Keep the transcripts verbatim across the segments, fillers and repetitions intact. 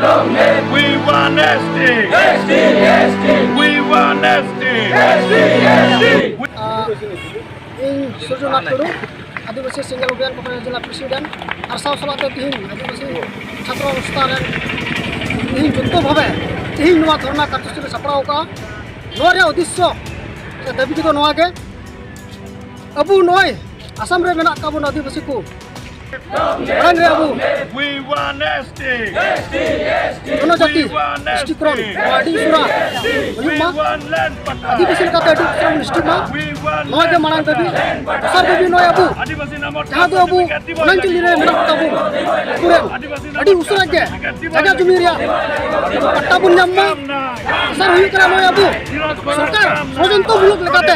We want S T. S T, S T. We want S T. S T, S T. ᱤᱧ ᱥᱩᱨᱡᱚᱱᱟᱛᱷ ᱴᱩᱰᱩ, ᱟᱹᱫᱤᱵᱟᱹᱥᱤ ᱥᱮᱸᱜᱮᱞ ᱚᱵᱷᱤᱭᱟᱱ ᱠᱚᱠᱨᱟᱡᱷᱟᱨ ᱡᱮᱞᱟ president, ᱟᱨ ᱥᱟᱶ ᱥᱟᱞᱟᱜ ᱛᱮ ᱛᱤᱦᱤᱧ ᱟᱹᱫᱤᱵᱟᱹᱥᱤ ᱪᱷᱟᱛᱨᱚ ᱥᱚᱝᱥᱛᱷᱟ ᱨᱮᱱ ᱛᱤᱦᱤᱧ ᱡᱩᱠᱛᱚ ᱵᱷᱟᱵᱮ ᱛᱤᱦᱤᱧ ᱱᱚᱣᱟ ᱫᱷᱚᱨᱱᱟ ᱠᱟᱨᱡᱚᱥᱩᱪᱤ ᱞᱮ ᱥᱟᱯᱲᱟᱣ ᱟᱠᱟᱫᱼᱟ᱾ ᱱᱚᱣᱟ ᱨᱮᱭᱟᱜ ᱩᱫᱽᱫᱮᱥᱥᱚ ᱥᱮ ᱫᱟᱹᱵᱤ ᱠᱚᱫᱚ ᱱᱚᱣᱟ ᱜᱮ, ᱟᱵᱚ ᱱᱚᱜᱼᱚᱭ ᱟᱥᱟᱢ ᱨᱮ ᱢᱮᱱᱟᱜ ᱟᱠᱟᱫ ᱵᱚᱱ ᱟᱹᱫᱤᱵᱟᱹᱥᱤ ᱠᱚ, ᱢᱟᱲᱟᱝ ᱨᱮ ᱟᱵᱚ We want S T. ᱡᱚᱱᱚᱡᱟᱛᱤ ᱮᱥᱴᱤᱠᱨᱚᱱ ᱱᱚᱣᱟ ᱟᱹᱰᱤ ᱩᱥᱟᱹᱨᱟ ᱦᱩᱭᱩᱜ ᱢᱟ, ᱟᱹᱫᱤᱵᱟᱹᱥᱤ ᱞᱮᱠᱟᱛᱮ ᱟᱹᱰᱤ ᱩᱥᱟᱹᱨᱟ ᱵᱚᱱ ᱮᱥᱴᱤᱜ ᱢᱟ, ᱱᱚᱣᱟ ᱜᱮ ᱢᱟᱲᱟᱝ ᱫᱟᱹᱵᱤ᱾ ᱫᱚᱥᱟᱨ ᱫᱟᱹᱵᱤ ᱱᱚᱜᱼᱚᱭ ᱟᱵᱚ ᱡᱟᱦᱟᱸ ᱫᱚ ᱟᱵᱚ ᱚᱱᱟᱧᱪᱚᱞᱤ ᱨᱮ ᱢᱮᱱᱟᱜ ᱛᱟᱵᱚᱱ ᱩᱱᱠᱩ ᱨᱮᱱ ᱟᱹᱰᱤ ᱩᱥᱟᱹᱨᱟ ᱜᱮ ᱡᱟᱭᱜᱟ ᱡᱩᱢᱤ ᱨᱮᱭᱟᱜ ᱯᱟᱴᱴᱟ ᱵᱚᱱ ᱧᱟᱢ ᱢᱟ᱾ ᱫᱚᱥᱟᱨ ᱦᱩᱭᱩᱜ ᱠᱟᱱᱟ ᱱᱚᱜᱼᱚᱭ ᱟᱵᱚ ᱥᱚᱨᱠᱟᱨ ᱥᱚᱲᱚᱡᱚᱱᱛᱨᱚ ᱢᱩᱞᱚᱠ ᱞᱮᱠᱟᱛᱮ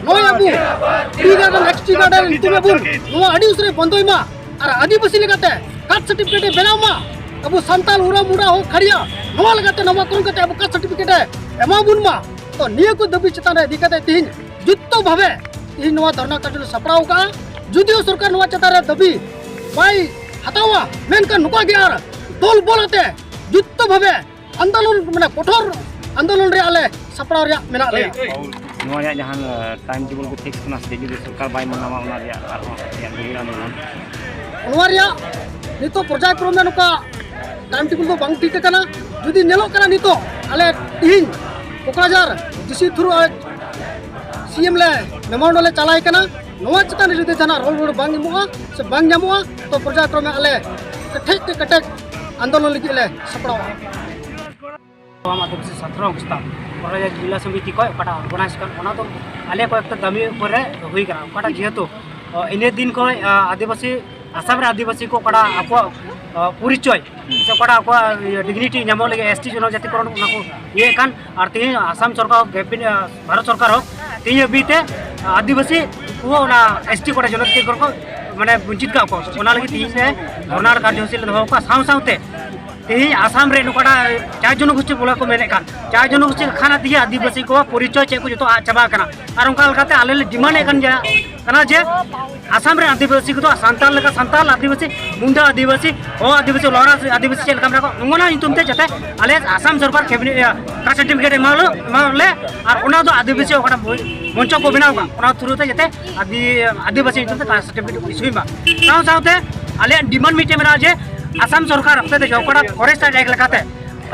ᱱᱚᱜᱼᱚᱭ ᱟᱵᱚ T garden, X T garden ᱧᱩᱛᱩᱢ ᱟᱵᱚᱱ ᱱᱚᱣᱟ ᱟᱹᱰᱤ ᱩᱥᱟᱹᱨᱟᱭ ᱵᱚᱱᱫᱚᱭ ᱢᱟ ᱟᱨ ᱟᱹᱫᱤᱵᱟᱹᱥᱤ ᱞᱮᱠᱟᱛᱮ ᱠᱟᱥᱴ ᱥᱟᱨᱴᱤᱯᱷᱤᱠᱮᱴ ᱮ ᱵᱮᱱᱟᱣ ᱢᱟ᱾ ᱟᱵᱚ ᱥᱟᱱᱛᱟᱲ ᱩᱨᱟᱣ ᱢᱩᱨᱟ ᱦᱚᱸ ᱠᱷᱟᱲᱤᱭᱟ ᱱᱚᱣᱟ ᱞᱮᱠᱟᱛᱮ ᱱᱟᱢᱟᱠᱚᱨᱚᱱ ᱠᱟᱛᱮ ᱟᱵᱚ ᱠᱟᱥᱴ ᱥᱟᱨᱴᱤᱯᱷᱤᱠᱮᱴ ᱮ ᱮᱢᱟ ᱵᱚᱱ ᱢᱟ᱾ ᱛᱚ ᱱᱤᱭᱟᱹ ᱠᱚ ᱫᱟᱹᱵᱤ ᱪᱮᱛᱟᱱ ᱨᱮ ᱤᱫᱤ ᱠᱟᱛᱮ ᱛᱤᱦᱤᱧ ᱡᱩᱠᱛᱚ ᱵᱷᱟᱵᱮ ᱛᱤᱦᱤᱧ ᱱᱚᱣᱟ ᱫᱷᱚᱨᱱᱟ ᱠᱟᱨᱡᱚ ᱞᱮ ᱥᱟᱯᱲᱟᱣ ᱟᱠᱟᱫᱼᱟ᱾ ᱡᱩᱫᱤᱭᱳ ᱥᱚᱨᱠᱟᱨ ᱱᱚᱣᱟ ᱪᱮᱛᱟᱱ ᱨᱮ ᱫᱟᱹᱵᱤ ᱵᱟᱭ ᱦᱟᱛᱟᱣᱟ, ᱢᱮᱱᱠᱷᱟᱱ ᱱᱚᱝᱠᱟ ᱜᱮ ᱟᱨ ᱫᱚᱞ ᱵᱚᱞ ᱟᱛᱮ ᱡᱩᱠᱛᱚ ᱵᱷᱟᱵᱮ ᱟᱱᱫᱳᱞᱚᱱ, ᱢᱟᱱᱮ ᱠᱚᱴᱷᱳᱨ ᱟᱱᱫᱳᱞᱚᱱ ᱨᱮ ᱟᱞᱮ ᱥᱟᱯᱲᱟᱣ ᱨᱮᱭᱟᱜ ᱢᱮᱱᱟᱜ ᱞᱮᱭᱟ᱾ ᱱᱚᱣᱟ ᱨᱮᱭᱟᱜ ᱡᱟᱦᱟᱸ ᱴᱟᱭᱤᱢ ᱴᱮᱵᱚᱞ ᱠᱚ ᱯᱷᱤᱠᱥ ᱠᱟᱱᱟ ᱥᱮ ᱪᱮᱫ? ᱡᱩᱫᱤ ᱥᱚᱨᱠᱟᱨ ᱵᱟᱭ ᱢᱟᱱᱟᱣᱟ, ᱚᱱᱟ ᱨᱮᱭᱟᱜ ᱟᱨᱦᱚᱸ ᱨᱮᱭᱟᱜ ᱜᱟᱹᱦᱤᱨ ᱟᱱᱫᱳᱞᱚᱱ? ᱱᱚᱣᱟ ᱨᱮᱭᱟᱜ ᱱᱤᱛᱚᱜ ᱯᱚᱨᱡᱟᱭ ᱠᱨᱚᱢ ᱨᱮ ᱱᱚᱝᱠᱟ ᱴᱟᱭᱤᱢ ᱴᱮᱵᱚᱞ ᱫᱚ ᱵᱟᱝ ᱴᱷᱤᱠ ᱟᱠᱟᱱᱟ᱾ ᱡᱩᱫᱤ ᱧᱮᱞᱚᱜ ᱠᱟᱱᱟ ᱱᱤᱛᱚᱜ ᱟᱞᱮ ᱛᱤᱦᱤᱧ ᱠᱚᱠᱨᱟᱡᱷᱟᱨ ᱰᱤ ᱥᱤ ᱛᱷᱨᱩ ᱟᱡ ᱥᱤ ᱮᱢ ᱞᱮ ᱢᱮᱢᱳᱨᱮᱱᱰᱟᱢ ᱞᱮ ᱪᱟᱞᱟᱭ ᱠᱟᱱᱟ, ᱱᱚᱣᱟ ᱪᱮᱛᱟᱱ ᱨᱮ ᱡᱩᱫᱤ ᱡᱟᱦᱟᱱᱟᱜ ᱨᱚᱲ ᱨᱚᱲ ᱵᱟᱝ ᱮᱢᱚᱜᱼᱟ ᱥᱮ ᱵᱟᱝ ᱧᱟᱢᱚᱜᱼᱟ, ᱛᱚ ᱯᱚᱨᱡᱟᱭ ᱠᱨᱚᱢᱮ ᱟᱞᱮ ᱠᱮᱴᱮᱡ ᱛᱮ ᱠᱮᱴᱮᱡ ᱟᱱᱫᱳᱞᱚᱱ ᱞᱟᱹᱜᱤᱫ ᱞᱮ ᱥᱟᱯᱲᱟᱣᱟ᱾ ᱟᱢ ᱟᱹᱫᱤᱵᱟᱹᱥᱤ ᱪᱷᱟᱛᱨᱚ ᱥᱚᱝᱥᱛᱷᱟ ᱠᱚᱠᱨᱟᱡᱷᱟᱨ ᱡᱮᱞᱟ ᱥᱚᱢᱤᱛᱤ ᱠᱷᱚᱱ ᱚᱠᱟᱴᱟᱜ ᱚᱨᱜᱟᱱᱟᱭᱤᱡᱽ ᱠᱟᱱ, ᱚᱱᱟ ᱫᱚ ᱟᱞᱮ ᱠᱚᱭᱮᱠᱴᱟ ᱫᱟᱹᱵᱤ ᱩᱯᱚᱨ ᱨᱮ ᱦᱩᱭ ᱠᱟᱱᱟ᱾ ᱚᱠᱟᱴᱟᱜ ᱡᱮᱦᱮᱛᱩ, ᱚ, ᱤᱱᱟᱹ ᱫᱤᱱ ᱠᱷᱚᱱ, ᱟ, ᱟᱹᱫᱤᱵᱟᱹᱥᱤ, ᱟᱥᱟᱢ ᱨᱮ ᱟᱹᱫᱤᱵᱟᱹᱥᱤ ᱠᱚ ᱚᱠᱟᱴᱟᱜ ᱟᱠᱚᱣᱟᱜ, ᱟ, ᱯᱚᱨᱤᱪᱚᱭ ᱥᱮ ᱚᱠᱟᱴᱟᱜ ᱟᱠᱚᱣᱟᱜ, ᱤᱭᱟᱹ, ᱰᱤᱜᱽᱱᱤᱴᱤ ᱧᱟᱢᱚᱜ ᱞᱟᱹᱜᱤᱫ ᱮᱥ ᱴᱤ ᱡᱚᱱᱚᱡᱟᱛᱤ ᱠᱚᱨᱚᱱ ᱚᱱᱟ ᱠᱚ ᱤᱭᱟᱹᱭᱮᱫ ᱠᱟᱱ, ᱟᱨ ᱛᱮᱦᱮᱧ ᱟᱥᱟᱢ ᱥᱚᱨᱠᱟᱨ ᱦᱚᱸ, ᱠᱮᱵᱤᱱ-, ᱟ, ᱵᱷᱟᱨᱚᱛ ᱥᱚᱨᱠᱟᱨ ᱦᱚᱸ ᱛᱮᱦᱮᱧ ᱦᱟᱹᱵᱤᱡ ᱛᱮ ᱟᱹᱫᱤᱵᱟᱹᱥᱤ ᱠᱚ ᱚᱱᱟ ᱮᱥ ᱴᱤ ᱠᱚᱨᱮ ᱡᱚᱱᱚᱡᱟᱛᱤ ᱠᱚᱨᱮ ᱠᱚ ᱢᱟᱱᱮ ᱵᱚᱧᱪᱤᱛ ᱠᱟᱜ ᱠᱚᱣᱟ᱾ ᱚᱱᱟ ᱞᱟᱹᱜᱤᱫ ᱛᱮᱦᱮᱧ ᱞᱮ ᱫᱷᱚᱨᱱᱟ ᱠᱟᱨᱡᱚᱥᱩᱪᱤ ᱞᱮ ᱫᱚᱦᱚ ᱠᱟᱜᱼᱟ᱾ ᱥᱟᱶ ᱥᱟᱶᱛᱮ ᱛᱮᱦᱮᱧ ᱟᱥᱟᱢ ᱨᱮ ᱱᱚᱝᱠᱟᱱᱟᱜ ᱪᱟᱨ ᱡᱚᱱᱚᱜᱳᱥᱴᱤ ᱵᱚᱞᱮ ᱠᱚ ᱢᱮᱱᱮᱫ ᱠᱟᱱ, ᱪᱟᱨ ᱡᱚᱱᱚᱜᱳᱥᱴᱤ ᱠᱷᱟᱱ ᱛᱮᱜᱮ ᱟᱹᱫᱤᱵᱟᱹᱥᱤ ᱠᱚᱣᱟᱜ ᱯᱚᱨᱤᱪᱚᱭ ᱪᱮᱫ ᱠᱚ ᱡᱚᱛᱚ ᱟᱫ ᱪᱟᱵᱟ ᱟᱠᱟᱱᱟ᱾ ᱟᱨ ᱚᱱᱠᱟ ᱞᱮᱠᱟᱛᱮ ᱟᱞᱮ ᱞᱮ ᱰᱤᱢᱟᱱᱰ ᱮᱫ ᱠᱟᱱ ᱜᱮᱭᱟ ᱠᱟᱱᱟ ᱡᱮ ᱟᱥᱟᱢ ᱨᱮᱱ ᱟᱹᱫᱤᱵᱟᱹᱥᱤ ᱠᱚᱫᱚ ᱥᱟᱱᱛᱟᱲ ᱞᱮᱠᱟ ᱥᱟᱱᱛᱟᱲ ᱟᱹᱫᱤᱵᱟᱹᱥᱤ, ᱢᱩᱱᱰᱟ ᱟᱹᱫᱤᱵᱟᱹᱥᱤ, ᱦᱚ ᱟᱹᱫᱤᱵᱟᱥᱤ, ᱞᱚᱣᱨᱟ ᱟᱹᱫᱤᱵᱟᱹᱥᱤ ᱪᱮᱫ ᱞᱮᱠᱟ ᱢᱮᱱᱟᱜ ᱠᱚᱣᱟ, ᱱᱚᱜᱼᱚ ᱱᱚᱣᱟ ᱧᱩᱛᱩᱢ ᱛᱮ ᱡᱟᱛᱮ ᱟᱞᱮ ᱟᱥᱟᱢ ᱥᱚᱨᱠᱟᱨ ᱠᱮᱵᱤᱱᱮᱴ, ᱤᱭᱟᱹ, ᱠᱟᱥᱴ ᱥᱟᱨᱴᱤᱯᱷᱤᱠᱮᱴ ᱮᱢᱟ ᱞᱮ, ᱮᱢᱟ ᱞᱮ᱾ ᱟᱨ ᱚᱱᱟ ᱫᱚ ᱟᱹᱫᱤᱵᱟᱹᱥᱤ ᱚᱠᱟᱴᱟᱜ ᱢᱚᱧᱪᱚ ᱠᱚ ᱵᱮᱱᱟᱣ ᱠᱟᱜ, ᱚᱱᱟ ᱛᱷᱨᱩ ᱛᱮ ᱡᱟᱛᱮ ᱟᱹᱫᱤ-, ᱟᱹᱫᱤᱵᱟᱹᱥᱤ ᱧᱩᱛᱩᱢ ᱛᱮ ᱠᱟᱥᱴ ᱥᱟᱨᱴᱤᱯᱷᱤᱠᱮᱴ ᱤᱥᱩᱭ ᱢᱟ᱾ ᱥᱟᱶ ᱥᱟᱶᱛᱮ ᱟᱞᱮᱭᱟᱜ ᱰᱤᱢᱟᱱᱰ ᱢᱤᱫᱴᱮᱱ ᱢᱮᱱᱟᱜᱼᱟ ᱡᱮ ᱟᱥᱟᱢ ᱥᱚᱨᱠᱟᱨ ᱦᱚᱛᱮ ᱛᱮ ᱚᱠᱟᱴᱟᱜ ᱯᱷᱚᱨᱮᱥᱴ ᱮᱠᱴ ᱞᱮᱠᱟᱛᱮ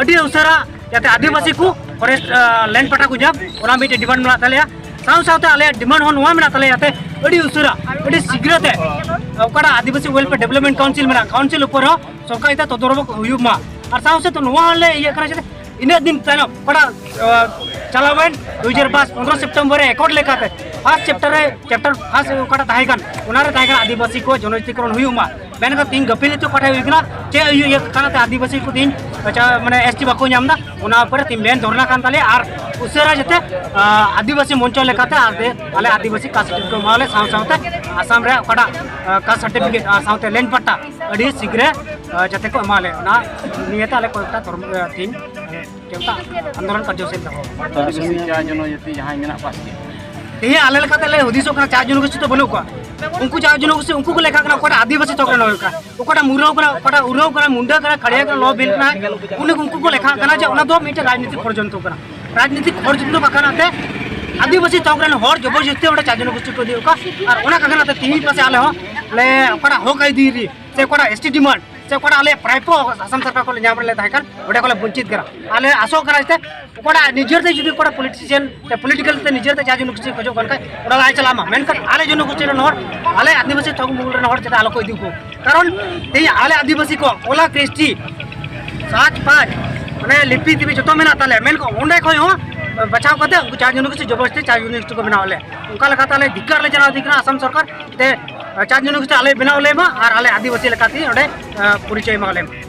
ᱟᱹᱰᱤ ᱩᱥᱟᱹᱨᱟ ᱡᱟᱛᱮ ᱟᱹᱫᱤᱵᱟᱹᱥᱤ ᱠᱚ ᱯᱷᱚᱨᱮᱥᱴ, ᱟ, ᱞᱮᱱᱰ ᱯᱟᱴᱟ ᱠᱚ ᱧᱟᱢ, ᱚᱱᱟ ᱢᱤᱫᱴᱮᱱ ᱰᱤᱢᱟᱱᱰ ᱢᱮᱱᱟᱜ ᱛᱟᱞᱮᱭᱟ᱾ ᱥᱟᱶ ᱥᱟᱶᱛᱮ ᱟᱞᱮᱭᱟᱜ ᱰᱤᱢᱟᱱᱰ ᱦᱚᱸ ᱱᱚᱣᱟ ᱢᱮᱱᱟᱜ ᱛᱟᱞᱮᱭᱟ, ᱡᱟᱛᱮ ᱟᱹᱰᱤ ᱩᱥᱟᱹᱨᱟ, ᱟᱹᱰᱤ ᱥᱤᱜᱽᱨᱟᱹ ᱛᱮ ᱚᱠᱟᱴᱟᱜ ᱟᱹᱫᱤᱵᱟᱹᱥᱤ ᱣᱮᱞᱯᱷᱮᱭᱟᱨ ᱰᱮᱵᱷᱞᱚᱯᱢᱮᱱᱴ ᱠᱟᱣᱩᱱᱥᱤᱞ ᱢᱮᱱᱟᱜᱼᱟ, ᱠᱟᱣᱩᱱᱥᱤᱞ ᱩᱯᱚᱨ ᱦᱚᱸ ᱥᱚᱨᱠᱟᱨ ᱡᱟᱛᱮ ᱛᱚᱫᱚᱨᱚᱵᱚᱠ ᱦᱩᱭᱩᱜ ᱢᱟ᱾ ᱟᱨ ᱥᱟᱶ ᱥᱟᱶᱛᱮ ᱱᱚᱣᱟ ᱦᱚᱸᱞᱮ ᱤᱭᱟᱹᱜ ᱠᱟᱱᱟ ᱡᱟᱛᱮ ᱤᱱᱟᱹᱜ ᱫᱤᱱ ᱛᱟᱭᱱᱚᱢ ᱚᱠᱟᱴᱟᱜ, ᱟ, ᱪᱟᱞᱟᱣᱮᱱ ᱫᱩ ᱦᱟᱡᱟᱨ ᱵᱟᱭᱤᱥ ᱯᱚᱱᱨᱚ ᱥᱮᱯᱴᱮᱢᱵᱚᱨ ᱨᱮ ᱮᱠᱚᱨᱰ ᱞᱮᱠᱟᱛᱮ ᱯᱷᱟᱥᱴ ᱪᱮᱯᱴᱟᱨ ᱨᱮ, ᱪᱮᱯᱴᱟᱨ ᱯᱷᱟᱥᱴ ᱚᱠᱟᱴᱟᱜ ᱛᱟᱦᱮᱸ ᱠᱟᱱ, ᱚᱱᱟ ᱨᱮ ᱛᱟᱦᱮᱸ ᱠᱟᱱᱟ ᱟᱹᱫᱤᱵᱟᱹᱥᱤ ᱠᱚ ᱡᱚᱱᱚᱡᱟᱹᱛᱤᱠᱚᱨᱚᱱ ᱦᱩᱭᱩᱜ ᱢᱟ᱾ ᱢᱮᱱᱠᱷᱟᱱ ᱛᱤᱦᱤᱧ ᱜᱟᱹᱯᱷᱤᱞᱚᱛᱤ ᱚᱠᱟᱴᱷᱮᱱ ᱦᱩᱭ ᱠᱟᱱᱟ, ᱪᱮᱫ ᱤᱭᱟᱹ ᱤᱭᱟᱹ ᱠᱟᱱᱟ ᱛᱮ ᱟᱹᱫᱤᱵᱟᱹᱥᱤ ᱠᱚ ᱛᱤᱦᱤᱧ, ᱟᱪᱪᱷᱟ, ᱢᱟᱱᱮ ᱮᱥ ᱴᱤ ᱵᱟᱠᱚ ᱧᱟᱢ ᱮᱫᱟ, ᱚᱱᱟ ᱩᱯᱚᱨᱮ ᱛᱤᱦᱤᱧ ᱢᱮᱱ ᱫᱷᱚᱨᱱᱟ ᱠᱟᱱ ᱛᱟᱞᱮᱭᱟ᱾ ᱟᱨ ᱩᱥᱟᱹᱨᱟ ᱡᱟᱛᱮ, ᱟ, ᱟᱹᱫᱤᱵᱟᱹᱥᱤ ᱢᱚᱧᱪᱚ ᱞᱮᱠᱟᱛᱮ ᱟᱞᱮ, ᱟᱞᱮ ᱟᱹᱫᱤᱵᱟᱹᱥᱤ ᱠᱟᱥᱴ ᱥᱟᱨᱴᱤᱯᱷᱤᱠᱮᱴ ᱠᱚ ᱮᱢᱟ ᱞᱮ, ᱥᱟᱶ ᱥᱟᱶᱛᱮ ᱟᱥᱟᱢ ᱨᱮᱭᱟᱜ ᱚᱠᱟᱴᱟᱜ, ᱟ, ᱠᱟᱥᱴ ᱥᱟᱨᱴᱤᱯᱷᱤᱠᱮᱴ ᱟᱨ ᱥᱟᱶᱛᱮ ᱞᱮᱱᱰ ᱯᱟᱴᱴᱟ ᱟᱹᱰᱤ ᱥᱤᱜᱽᱨᱟᱹ, ᱟ, ᱡᱟᱛᱮ ᱠᱚ ᱮᱢᱟ ᱞᱮ, ᱚᱱᱟ ᱱᱤᱭᱮᱛᱮ ᱟᱞᱮ ᱠᱚᱭᱮᱠᱴᱟ ᱫᱷᱚᱨᱢᱚ, ᱟ, ᱛᱤᱦᱤᱧ, ᱟ, ᱪᱮᱫ ᱞᱮᱠᱟ ᱟᱱᱫᱳᱞᱚᱱ ᱠᱟᱨᱡᱚᱥᱩᱪᱤ ᱫᱚᱦᱚ᱾ ᱟᱹᱫᱤᱵᱟᱹᱥᱤ ᱪᱟᱨ ᱡᱚᱱᱚᱡᱟᱹᱛᱤ ᱡᱟᱦᱟᱸᱭ ᱢᱮᱱᱟᱜ ᱠᱚᱣᱟ ᱥᱮ ᱪᱮᱫ? ᱛᱮᱦᱮᱧ ᱟᱞᱮ ᱞᱮᱠᱟᱛᱮ ᱞᱮ ᱦᱩᱫᱤᱥᱚᱜ ᱠᱟᱱᱟ, ᱪᱟᱨ ᱡᱚᱱᱚᱜᱳᱥᱴᱤ ᱫᱚ ᱵᱟᱹᱱᱩᱜ ᱠᱚᱣᱟ᱾ ᱩᱱᱠᱩ ᱪᱟᱨ ᱡᱚᱱᱚᱜᱳᱥᱴᱤ, ᱩᱱᱠᱩ ᱠᱚ ᱞᱮᱠᱷᱟᱜ ᱠᱟᱱᱟ ᱚᱠᱟᱴᱟᱜ ᱟᱹᱫᱤᱵᱟᱹᱥᱤ ᱛᱷᱚᱠ ᱨᱮᱱ ᱦᱩᱭᱩᱜ ᱠᱟᱱᱟ, ᱚᱠᱟᱴᱟᱜ ᱢᱩᱨᱟᱹᱣ ᱠᱟᱱᱟ, ᱚᱠᱟᱴᱟᱜ ᱩᱨᱟᱹᱣ ᱠᱟᱱᱟ, ᱢᱩᱱᱰᱟᱹ ᱠᱟᱱᱟ, ᱠᱷᱟᱲᱭᱟ ᱠᱟᱱᱟ, ᱞᱚ ᱵᱤᱞ ᱠᱟᱱᱟ, ᱩᱱᱤ ᱩᱱᱠᱩ ᱠᱚ ᱞᱮᱠᱷᱟᱜ ᱠᱟᱱᱟ ᱡᱮ ᱚᱱᱟ ᱫᱚ ᱢᱤᱫᱴᱮᱱ ᱨᱟᱡᱽᱱᱤᱛᱤᱠ ᱥᱚᱲᱡᱚᱱᱛᱨᱚ ᱠᱟᱱᱟ᱾ ᱨᱟᱡᱽᱱᱤᱛᱤᱠ ᱥᱚᱲᱡᱚᱱᱛᱨᱚ ᱵᱟᱠᱷᱟᱱ ᱛᱮ ᱟᱹᱫᱤᱵᱟᱹᱥᱤ ᱛᱷᱚᱠ ᱨᱮᱱ ᱦᱚᱲ ᱡᱚᱵᱚᱨᱡᱚᱥᱛᱤ ᱚᱸᱰᱮ ᱪᱟᱨ ᱡᱚᱱᱚᱜᱳᱥᱴᱤ ᱠᱚ ᱤᱫᱤ ᱠᱚᱣᱟ᱾ ᱟᱨ ᱚᱱᱟ ᱠᱟᱨᱚᱱ ᱛᱮ ᱛᱤᱦᱤᱧ ᱯᱟᱥᱮ ᱟᱞᱮ ᱦᱚᱸ ᱞᱮ ᱚᱠᱟᱴᱟᱜ ᱦᱚᱠ ᱟᱹᱭᱫᱟᱹᱨᱤ ᱥᱮ ᱚᱠᱟᱴᱟᱜ ᱮᱥ ᱴᱤ ᱰᱤᱢᱟᱱᱰ ᱥᱮ ᱚᱠᱟᱴᱟᱜ ᱟᱞᱮ ᱯᱨᱟᱭᱯᱚ ᱟᱥᱟᱢ ᱥᱚᱨᱠᱟᱨ ᱠᱷᱚᱱ ᱞᱮ ᱧᱟᱢ ᱨᱮᱞᱮ ᱛᱟᱦᱮᱸ ᱠᱟᱱ, ᱚᱸᱰᱮ ᱠᱷᱚᱱ ᱞᱮ ᱵᱚᱧᱪᱤᱛ ᱠᱟᱱᱟ᱾ ᱟᱞᱮ ᱟᱥᱚᱜ ᱠᱟᱱᱟ ᱡᱟᱛᱮ ᱚᱠᱟᱴᱟᱜ ᱱᱤᱡᱮᱨ ᱛᱮ ᱡᱩᱫᱤ ᱚᱠᱟᱴᱟᱜ ᱯᱚᱞᱤᱴᱤᱥᱤᱭᱟᱱ ᱥᱮ ᱯᱚᱞᱤᱴᱤᱠᱟᱞ ᱛᱮ ᱱᱤᱡᱮᱨ ᱛᱮ ᱡᱟᱦᱟᱸ ᱡᱚᱱᱚᱜᱳᱥᱴᱤ ᱠᱷᱚᱡᱚᱜ ᱠᱟᱱ ᱠᱷᱟᱡ, ᱚᱱᱟ ᱞᱟᱦᱟ ᱪᱟᱞᱟᱜ ᱢᱟ, ᱢᱮᱱᱠᱷᱟᱱ ᱟᱞᱮ ᱡᱚᱱᱚᱜᱳᱥᱴᱤ ᱨᱮᱱ ᱦᱚᱲ, ᱟᱞᱮ ᱟᱹᱫᱤᱵᱟᱹᱥᱤ ᱛᱷᱚᱠ ᱢᱩᱞ ᱨᱮᱱ ᱦᱚᱲ ᱪᱮᱫᱟᱜ ᱟᱞᱚ ᱠᱚ ᱤᱫᱤ ᱠᱚ? ᱠᱟᱨᱚᱱ ᱛᱮᱦᱮᱧ ᱟᱞᱮ ᱟᱹᱫᱤᱵᱟᱹᱥᱤ ᱠᱚ ᱚᱞᱟ ᱠᱨᱤᱥᱴᱤ ᱥᱟᱡᱽ ᱯᱟᱡᱽ, ᱢᱟᱱᱮ ᱞᱤᱯᱤ ᱛᱤᱯᱤ ᱡᱚᱛᱚ ᱢᱮᱱᱟᱜ ᱛᱟᱞᱮᱭᱟ, ᱢᱮᱱᱠᱷᱟᱱ ᱚᱸᱰᱮ ᱠᱷᱚᱡ ᱦᱚᱸ ᱵᱟᱪᱷᱟᱣ ᱠᱟᱛᱮ ᱩᱱᱠᱩ ᱪᱟᱨ ᱡᱚᱱᱚᱜᱳᱥᱴᱤ ᱡᱚᱵᱚᱨᱫᱚᱥᱛᱤ ᱪᱟᱨ ᱡᱚᱱᱚᱜᱳᱥᱴᱤ ᱠᱚ ᱵᱮᱱᱟᱣ ᱞᱮ, ᱚᱱᱠᱟ ᱞᱮᱠᱟᱛᱮ ᱟᱞᱮ ᱫᱷᱤᱠᱟᱨ ᱞᱮ ᱡᱟᱱᱟᱣ ᱤᱫᱤ ᱠᱟᱱᱟ ᱟᱥᱟᱢ ᱥᱚᱨᱠᱟᱨ ᱛᱮ, ᱪᱟᱨ ᱡᱚᱱᱚᱜᱳᱥᱴᱤ ᱟᱞᱮ ᱵᱮᱱᱟᱣ ᱞᱮ ᱢᱟ ᱟᱨ ᱟᱞᱮ ᱟᱹᱫᱤᱵᱟᱹᱥᱤ ᱞᱮᱠᱟᱛᱮ ᱚᱸᱰᱮ, ᱟ, ᱯᱚᱨᱤᱪᱚᱭ ᱮᱢᱟ ᱞᱮ ᱢᱟ᱾